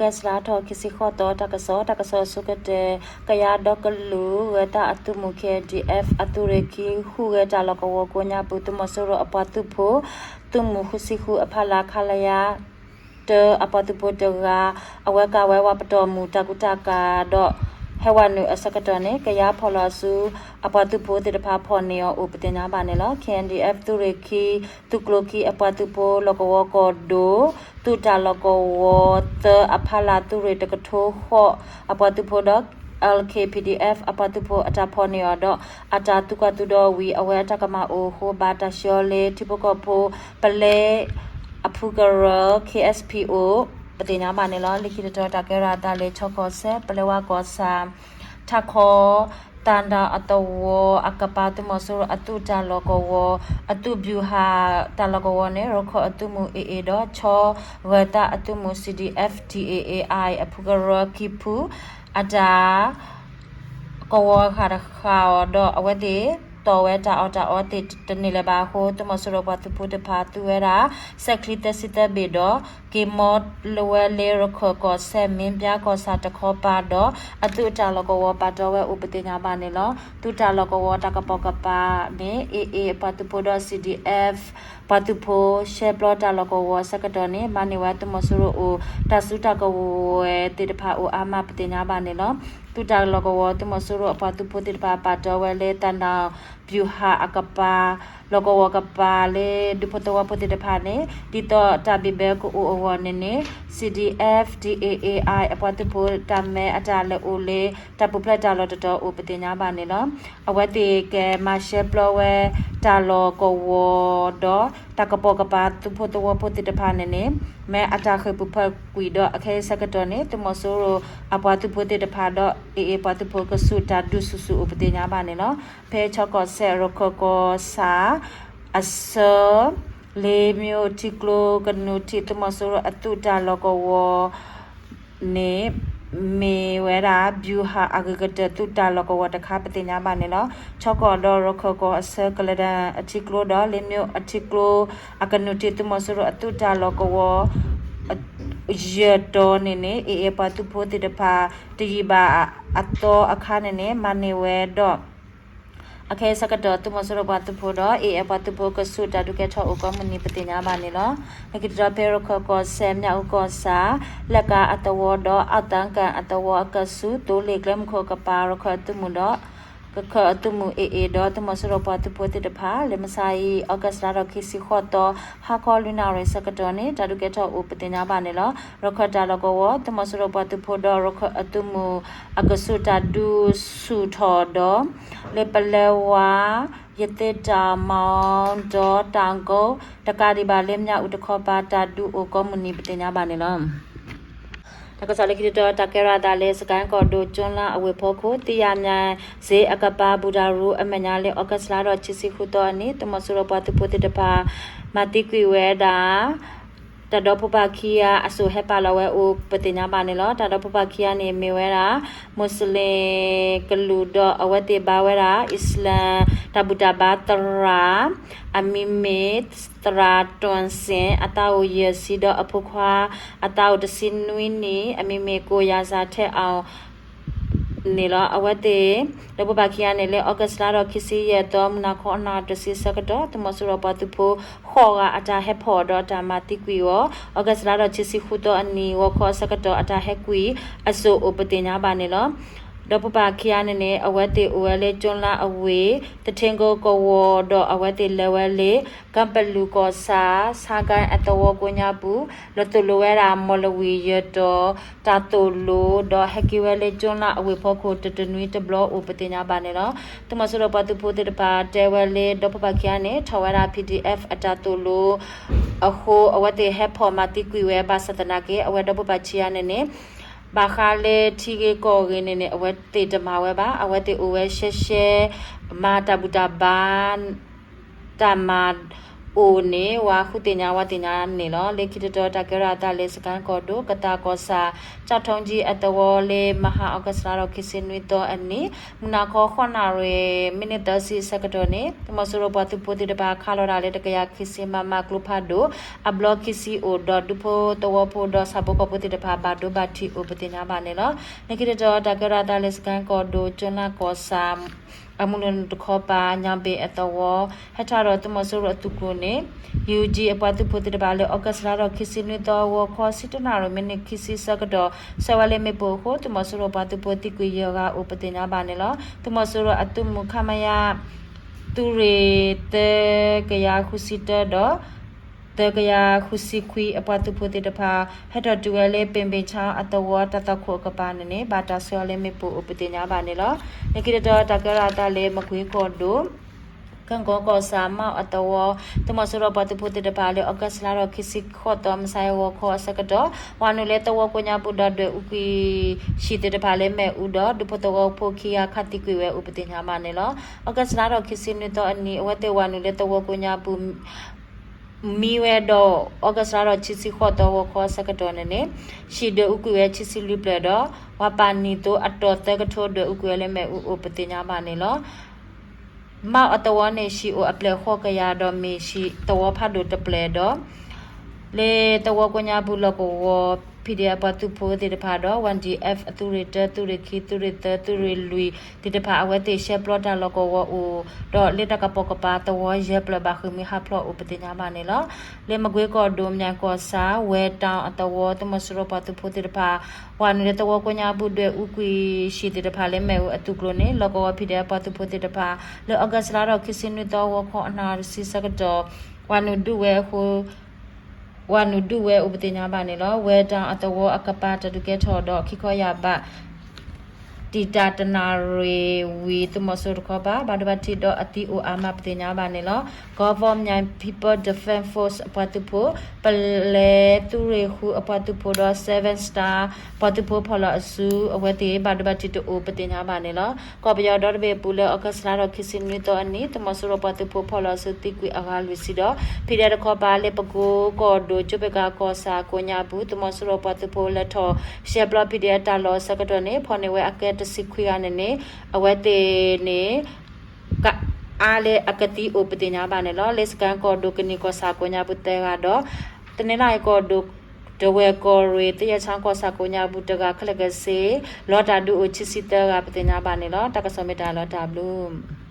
ကစလါထီၣ်ခံဆံဃိးသီ တၢ်ကစီၣ်, တၢ်ကစီၣ်အဆိကတၢၢ်, ကယၤဒီကလုာ်ဂၢၤတၢ်အသုးမုၢ် K N D F အသုးရ့ၣ်ခံ ဟူးဂဲၤတၢ်လီၢ်ကဝီၤကိးညါပူၤ သုးမီၤစိရိၤအပှၤသုးဖိ သုးမုၢ်ဃုဆံဃုအဖီလာ် ခလရ တၢ အပှၤသုးဖိတဂၤ အဝဲကၤဝဲဝးပတီၢ်မုၢ်တၢ်ကူတၢ်ကၤဒီး ဟဲဝဲနုာ်အဆၢကတီၢ်န့ၣ် ကယၤဖီၣ်လီၤအစု အပှၤသုးဖိသ့ၣ်တဖၣ်ဖီၣ်န့ၢ်အီၤအိၣ်ပသ့ၣ်ညါဘၣ်န့ၣ်လီၤ. K N D F သုးရ့ၣ်ခံ သုးကျိၤခံအပှၤသုးဖိ လီၢ်ကဝီၤကီၢ်ဒိၣ် သုးတၢ်လီၢ်ကဝီၤသၢအဖီလာ် သုးရ့ၣ်တကထိဃိးအပှၤသုးဖိဒီး L K P D F အပှၤသုးဖိအတၢ်ဖီၣ်န့ၢ်အီၤဒီး အတၢ်သုးကွၢ်သုးဒီးဝံၤ အဝဲအတၢ်ကမၣ်အိၣ်အဃိ ဘၣ်တၢ်ဆှၢလၢ ထံဖိကီၢ်ဖိ ပလဲ အဖုကရၢ K S P O ပသ့ၣ်ညါဘၣ်န့ၣ်လီၤ. လၢခံတတီၤ တၢ်ကဲထီၣ်အသးလၢ ချီကီၢ်စဲၣ် ပလဲဝါကီၢ်ဆၣ် ထးခီ သၣ်ဒၣ်အသဝီအကပၤ သုးမီၤစိရိၤအသုးတၢ်လီၢ်ကဝီၤ အသုး ဗျူဟာ တၢ်လီၢ်ကဝီၤန့ၣ် ရခၢၣ်အသုးမုၢ် A A ဒီး ခၠီဂၢၤသးအသုးမုၢ် C D F T A A I အဖုကရၢခံဖု အတၢ် ကဝီၤဃာ်တဃာ်အီၤဒီး အဝဲသ့ၣ်တီၢ်ဝဲတၢ်အီၣ်တၢ်အီသ့ၣ်တန့ၢ်လၢၤဘၣ်အဃိ သုးမီၤစိရိၤပှၤသုးဖိသ့ၣ်တဖၣ်သူဝဲဒၣ် စဲးချံသၢဆံသၢဘ့ၣ်ဒီး က့ၤမီလၢဝဲလၢရခၢၣ်ကီၢ်စဲၣ် မ့ၣ်ဘျါကီၢ်ဆၣ်တခီပၤဒီး အသုးတၢ်လီၢ်ကဝီၤပာ်တီဝဲအိၣ်ပသ့ၣ်ညါဘၣ်န့ၣ်လီၤ. သုးတၢ်လီၢ်ကဝီၤတၢ်ကပိာ်ကပၤန့ၣ် A A ပှၤသုးဖိဒီး C D F ပှၤသုးဖိ ရှဲပျီတၢ်လီၢ်ကဝီၤအဆၢကတီၢ်န့ၣ် မၤန့ၢ်ဝဲသုးမီၤစိရိၤအိၣ် တၢ်စုတၢ်ကဝဲၤသ့ၣ်တဖၣ်အိၣ်အါမးပသ့ၣ်ညါဘၣ်န့ၣ်လီၤ. သုးတၢ်လီၢ်ကဝီၤ သုးမီၤစိရိၤအပှၤသုးဖိသ့ၣ်တဖၣ်ပာ်တီဝဲလၢ သၣ်ဒၣ် ဗျူဟာ အကပၤ လီၢ်ကဝီၤကပၤလၢဒူဖိသဝီဖိသ့ၣ်တဖၣ်န့ၣ် ဒ်သိးတၢ်ဘံၣ်ဘၢကအိၣ်အဂီၢ်န့ၣ်န့ၣ် C D F T A A I အပှၤသုးဖိတၢ်မဲအတၢ်လဲၤအိၣ်လၢ တၢ်ပူၤဖျဲးတၢ်လီၢ်တတီၤအိၣ်ပသ့ၣ်ညါဘၣ်န့ၣ်လီၤ. အဝဲသ့ၣ်ကမၤရှဲပျီဝဲတၢ်လီၢ်ကဝီၤဒီး တၢ်ကပိာ်ကပၤသုးဖိသဝီဖိသ့ၣ်တဖၣ်န့ၣ်န့ၣ် မ့ၢ်အတၢ်ဃ့ၢ်ပူၤဖီၣ်ကွံာ်ဒီး အခဲအံၤဆၢကတီၢ်န့ၣ် သုးမီၤစိရိၤအပှၤသုးဖိသ့ၣ်တဖၣ်ဒီး A A ပှၤသုးဖိကဆူးတၢ်ဒုးဆူၣ်ဆူၣ်အိၣ်ပသ့ၣ်ညါဘၣ်န့ၣ်လီၤ. ဖဲခၠီကီၢ်စဲၣ် ရခၢၣ်ကီၢ်ဆၣ် အဆၢ လ့ၤမၠိထံကျိကနူၤထံး သုးမီၤစိရိၤအသုးတၢ်လီၢ်ကဝီၤ န့ၣ် မ့ၢ်ဝဲဒၣ် ဗျူဟာ အဂ့ၤကတၢၢ်သုးတၢ်လီၢ်ကဝီၤတခါပသ့ၣ်ညါဘၣ်န့ၣ်လီၤ. ခၠီကီၢ်ဒီးရခၢၣ်ကီၢ်အဆၢ ကလဲၤဒၣ်အထံကျိဒီး လ့ၤမၠိအထံကျိ အကနူၤထံး သုးမီၤစိရိၤအသုးတၢ်လီၢ်ကဝီၤ ယဲၢ်တီၤန့ၣ်န့ၣ် A A ပှၤသုးဖိသ့ၣ်တဖၣ် တယံာ်ဘၣ်အသီအခါန့ၣ်န့ၣ် မၤန့ၢ်ဝဲဒီး အခဲအံၤဆၢကတီၢ် သုးမီၤစိရိၤပှၤသုးဖိဒီး A A ပှၤသုးဖိကဆူးတၢ်ဒုးကဲထီၣ်အိၣ်ကိးမုၢ်နံၤပသ့ၣ်ညါဘၣ်န့ၣ်လီၤ. လၢခံတတီၤဖဲရခၢၣ်ကီၢ်စဲၣ် မၠၣ်အူကီၢ်ဆၣ် လဲၣ်ကၤအသဝီဒီး အၣ်သၣ်ကၣ်အသဝီအကဆူး သိလ့ၣ်ကျဲမုၢ်ခိၣ်ကပၤ ရခၢၣ်အသုးမုၢ်ဒီး ကခၢၣ်အသုးမုၢ် A A ဒီး သုးမီၤစိရိၤပှၤသုးဖိသ့ၣ်တဖၣ် လၢမုၢ်ဆါအံၤ August လါထီၣ်ခံဆံဃိးသီ ဟါခီလွံၢ်နၣ်ရံၣ်ဆၢကတီၢ်န့ၣ် တၢ်ဒုးကဲထီၣ်အိၣ်ပသ့ၣ်ညါဘၣ်န့ၣ်လီၤ. ရခၢၣ်တၢ်လီၢ်ကဝီၤ သုးမီၤစိရိၤပှၤသုးဖိဒီး ရခၢၣ်အသုးမုၢ် အကဆူးတၢ်ဒုးဆူၣ်ထီၣ်ဒီး လၢပလဲဝါ ရသေ့တောင် မောင်တော တောင်ကုန်း တကးဒံးဘၣ်လၢမၠၣ်အူတခီပၤ တၢ်ဒုးအိၣ်ကိးမုၢ်နံၤပသ့ၣ်ညါဘၣ်န့ၣ်လီၤ. တၢ်ကစီၣ်လၢခံတတီၤ တၢ်ကဲထီၣ်အသးလၢ စကဲၣ်ကီၢ်ဒိၣ် ကၠိလါအဝ့ၢ်ဖီခိၣ် သံယါမၠၣ်စ့အကပၤ ဘူၣ်တၢ်ရူအမဲာ်ညါလၢ August လါထီၣ်ခံဆံဃုသီအနံၤ သုးမီၤစိရိၤပှၤသုးဖိသ့ၣ်တဖၣ် မၤသံကွံာ်ဝဲဒၣ် တၢ်ဒီဖိပၢ်ခံဂၤအစိၣ် ဟဲပာ်လီၤဝဲအိၣ်ပသ့ၣ်ညါဘၣ်န့ၣ်လီၤ. တၢ်ဒီဖိပၢ်ခံဂၤန့ၣ် မ့ၢ်ဝဲဒၣ် မူးစလ့ၣ်ကလုာ်ဒီး အဝဲသ့ၣ်ဘါဝဲဒၣ် အံၣ်စလၣ်တၢ်ဘူၣ်တၢ်ဘါသရၣ် အမံၤမ့ၢ်သရၣ်တွၣ်စ့ၣ် အသးအိၣ်ယဲၢ်ဆံဒီး အဖိခွါအသးအိၣ်တဆံနွံနံၣ် အမံၤမ့ၢ်ကိၣ်ယၣ်စၣ်ထဲအီၤ န့ၣ်လီၤ. အဝဲသ့ၣ် ဒီဖိပၢ်ခံဂၤန့ၣ် လၢ August လါထီၣ်ခံဆံယဲၢ်သီ မုၢ်နၤခီအနၣ်ရံၣ်တဆံဆၢကတီၢ် သုးမီၤစိရိၤပှၤသုးဖိ ဃိးဂၤအတၢ်ဟဲဖီၣ်ဒီးတၢ်မၤသံကွံာ်အီၤ August လါထီၣ်ခံဆံဃုသီအနံၤ ဂီၤခီအဆၢကတီၢ် အတၢ်ဟဲကွံာ်အစိၣ်အိၣ်ပသ့ၣ်ညါဘၣ်န့ၣ်လီၤ. ဒီဖိပၢ်ခံဂၤန့ၣ်န့ၣ် အဝဲသ့ၣ်အိၣ်ဝဲလၢ ကၠိလါအဝ့ၢ် သထ့ကိကဝီၤဒီး အဝဲသ့ၣ်လဲၤဝဲလၢ ကၣ်ပလူးကီၢ်ဆၣ် ဆါကဲၣ်အသဝီကိးညါပူၤ လီၤသိၣ်လိဝဲဒၣ် မီၢ်လဝံၤယဲၢ်တီၤ တၢ်သိၣ်လိဒီး ဟဲက့ၤဝဲလၢ ကၠိလါအဝ့ၢ်ဖီခိၣ် တတနွံတဘျီအိၣ်ပသ့ၣ်ညါဘၣ်န့ၣ်လီၤ. သုးမီၤစိရိၤပှၤသုးဖိသ့ၣ်တဖၣ်တဲဝဲလၢ ဒီဖိပၢ်ခံဂၤန့ၣ် ထီၣ်ဝဲဒၣ် P D F အတၢ်သိၣ်လိအဃိ အဝဲသ့ၣ်ဟဲဖီၣ်မၤသံကွံာ်ဝဲ ဘၣ်ဆၣ်သနာ်က့ အဝဲဒီဖိပၢ်ခံဂၤန့ၣ်န့ၣ် ဘၣ်ဃးလၢထံဂ့ၢ်ကီၢ်ဂ့ၢ်န့ၣ်န့ၣ် အဝဲသ့ၣ်တမၤဝဲဘၣ်. အဝဲသ့ၣ်အိၣ်ဝဲရှဲရှဲ မၤတၢ်ဘူၣ်တၢ်ဘါ တၢ်မၤ အိၣ်န့ၣ် ဝၤဃုသ့ၣ်ညါဝဲသ့ၣ်ညါန့ၣ်လီၤ. လၢခံတတီၤ တၢ်ကဲထီၣ်အသးလၢ စကဲၣ်ကီၢ်ဒိၣ် ကသးကီၢ်ဆၣ် ကၠီၣ်ထိကၠံအသဝီလၢ မဟါ အီကူးလါထီၣ်ခံဆံနွံသီအနံၤ မုၢ်နၤခီ ဃိးနၣ်ရံၣ် မံးနံးသၢဆံအဆၢကတီၢ်န့ၣ် သုးမီၤစိရိၤပှၤသုးဖိသ့ၣ်တဖၣ် ခးလီၤတၢ်လၢ တကယၤခံဆံ မမ ကျိဖးဒိၣ် အဘျီခံဆံအိၣ်ဒီး ဒူဖိသဝီဖိဒီးဆၣ်ဖိကီၢ်ဖိသ့ၣ်တဖၣ် ဘၣ်ဒိဘၣ်ထံးအိၣ်ပသ့ၣ်ညါဘၣ်န့ၣ်လီၤ. လၢခံတတီၤ တၢ်ကဲထီၣ်အသးလၢ စကဲၣ်ကီၢ်ဒိၣ် ကၠိလါကီၢ်ဆၣ် အမုၢ်နုာ်တခီပၤ ညၣ်ဘ့ၣ်အသဝီ ဟဲထီၣ်ဒီးသုးမီၤစိရိၤအသုးကျိၤန့ၣ် ယူၣ်ကၠံအပှၤသုးဖိသ့ၣ်တဖၣ်လၢ အီကူးလါထီၣ်ခံဆံနွံသီ ဂီၤခီ ဆံတၢနၣ်ရံၣ် မံးနံးခံဆံအဆၢကတီၢ် ဆှၢဝဲလၢမ့ၣ်ပိၢ်အဃိ သုးမီၤစိရိၤပှၤသုးဖိသံကွံာ်ယဲၢ်ဂၤ အိၣ်ပသ့ၣ်ညါဘၣ်န့ၣ်လီၤ. သုးမီၤစိရိၤအသုးမုၢ် ခမရ သုးရ့ၣ် သၢကယၤဃုဆံတၢဒီး သၢကယၤဃုဆံခွံအပှၤသုးဖိသ့ၣ်တဖၣ် ဟဲထီၣ်တုၤဝဲလၢ ပ့ၣ်ဘ့ၣ်ဆါအသဝီ တၢ်သွၣ်ခိၣ်အကပၤန့ၣ်န့ၣ် ဘၣ်တၢ်ဆှၢအီၤလၢမ့ၣ်ပိၢ်အိၣ်ပသ့ၣ်ညါဘၣ်န့ၣ်လီၤ. လၢခံတတီၤ တၢ်ကဲထီၣ်အသးလၢ မကွ့ၤကီၢ်ဒိၣ် ကၣ်ကီကီၢ်ဆၣ် မၣ်အသဝီ သုးမီၤစိရိၤပှၤသုးဖိသ့ၣ်တဖၣ်လၢ အီကူးလါထီၣ်ခံဆံဃိးသီ မုၢ်ဆါအဂီၤခီအဆၢကတီၢ် ဝၤနုာ်လၢသဝီကိးညါပူၤဒီး ဒွဲၣ်အူကွံာ်ဟံၣ်သ့ၣ်တဖၣ်လၢမ့ၣ်အူဒီး ဒူဖိသဝီဖိခံဂၤခးသံကွံာ်ဝဲအိၣ်ပသ့ၣ်ညါဘၣ်န့ၣ်လီၤ. အီကူးလါထီၣ်ခံဆံနွံသီအနံၤ အဝဲသ့ၣ်ဝၤနုာ်လၢသဝီကိးညါပူၤ မံဝဲဒီး အီကူးလါထီၣ်ခံဆံဃိးသီ ဂီၤခီအဆၢကတီၢ်န့ၣ်န့ၣ် ဟံၣ်ဒွဲၣ်အူကွံာ်ဝဲခံဆံလွံၢ်ဖျၢၣ်ဒီး ဝၤပၢ်နံၣ်သိအတီၢ်သၢကထိ ဒွဲၣ်အူကွံာ်ဝဲလၢမ့ၣ်အူအိၣ်ပသ့ၣ်ညါဘၣ်န့ၣ်လီၤ. မၣ်အသဝီန့ၣ် ဟံၣ်အိၣ်အပျဲၢ်ဃိးကယၤဒီး မ့ၢ်ဟံၣ်သဝီဖးဒိၣ်တပျဲၢ်ဒီး လၢသဝီကိးညါပူၤလီၢ်ကဝီၤ ဖံးဒဲးအပှၤသုးဖိသ့ၣ်တဖၣ်ဒီး ဝၣ်ဒံၣ်အဲၣ် အသုးရ့ၣ်တၢ သုးရ့ၣ်ခံ သုးရ့ၣ်သၢ သုးရ့ၣ်လွံၢ်သ့ၣ်တဖၣ် အဝဲသ့ၣ်ရှဲပျီတၢ်လီၢ်ကဝီၤအိၣ်ဒီး လၢတၢ်ကပိာ်ကပၤသဝီယဲၢ်ဖျၢၣ် ဘၣ်ဃ့ၢ်မှံဟးဖျိးအိၣ်ပသ့ၣ်ညါဘၣ်န့ၣ်လီၤ. လၢမကွ့ၤကီၢ်ဒိၣ် မၠဲၣ်ကီၢ်ဆၣ် ဝဲတၢ်အသဝီ သုးမီၤစိရိၤပှၤသုးဖိသ့ၣ်တဖၣ် ဝၤနုာ်လၢသဝီကိးညါပူၤ ဒွဲၣ်အူကွံာ်ဟံၣ်သ့ၣ်တဖၣ်လၢမ့ၣ်အူအသုးကျိၤန့ၣ် လီၢ်ကဝီၤဖံးဒဲးအပှၤသုးဖိသ့ၣ်တဖၣ် လၢအီကူးလါထီၣ်ခံဆံနွံသီ ဂီၤခီအနၣ်ရံၣ်ဆံဆၢကတီၢ် ဝၤနုာ်ဒုးဝဲအဃိ ဝၤနုာ်ဒုးဝဲအိၣ်ပသ့ၣ်ညါဘၣ်န့ၣ်လီၤ. ဝဲတၢ်အသဝီအကပၤ တၢ်ဒုးကဲထီၣ်ဒီး ခံခီယၢ်ဘး တံာ်တာ်တနၣ်ရံၣ်ဝံၤ သုးမီၤစိရိၤတခီပၤ ဘၣ်ဒိဘၣ်ထံးဒီးအသံအိၣ်အါမးပသ့ၣ်ညါဘၣ်န့ၣ်လီၤ. ကီၢ်ဖီ Myaing People Defense Force အပှၤသုးဖိ ပလဲသုးရ့ၣ်ဃုအပှၤသုးဖိဒီး Seven Star ပှၤသုးဖိဖီၣ်လီၤအစု အဝဲသ့ၣ်ဘၣ်ဒိဘၣ်ထံးတအိၣ်ပသ့ၣ်ညါဘၣ်န့ၣ်လီၤ. ကီၢ်ပယီၤဒီတဘ့ၣ်အပူၤ လၢအီကူးလါထီၣ်ခံဆံနွံသီအနံၤ သုးမီၤစိရိၤပှၤသုးဖိဖီၣ်လီၤအစုသံကွံာ်အဂၤလွံၢ်ဆံဒီး ဖံးဒဲးတခီပၤ လၢပကိကီၢ်ဒိၣ် ကၠိဘ့ၣ်ကးကီၢ်ဆၣ်ကိးညါပူၤ သုးမီၤစိရိၤပှၤသုးဖိလဲၤထီၣ်ရှဲပျီဖံးဒဲးအတၢ်လီၢ်အဆၢကတီၢ်န့ၣ် ဖီၣ်န့ၢ်ဝဲအကဲတဆံခွံဂၤန့ၣ်န့ၣ် အဝဲသ့ၣ်န့ၣ် ကအါလၢအကသံအိၣ်ပသ့ၣ်ညါဘၣ်န့ၣ်လီၤ. လၢစကဲၣ်ကီၢ်ဒိၣ် ကနံၣ်ကီၢ်ဆၣ်ကိးညါပူၤသၢဂၤဒီး တနီသရံၣ်ကီၢ်ဒိၣ် တဝဲၢ်ကီၢ်ရ့ၣ် သယဲၢ်ဆၣ်ကီၢ်ဆၣ်ကိးညါပူၤတဂၤ ခဲလၢာ်ခဲဆ့ လီၤတၢ်ဒုးအိၣ်ခံဆံသၢဂၤပသ့ၣ်ညါဘၣ်န့ၣ်လီၤ. တၢ်ကစီၣ်မ့ၢ်တၢ်လီၤတၢ်ဘျုး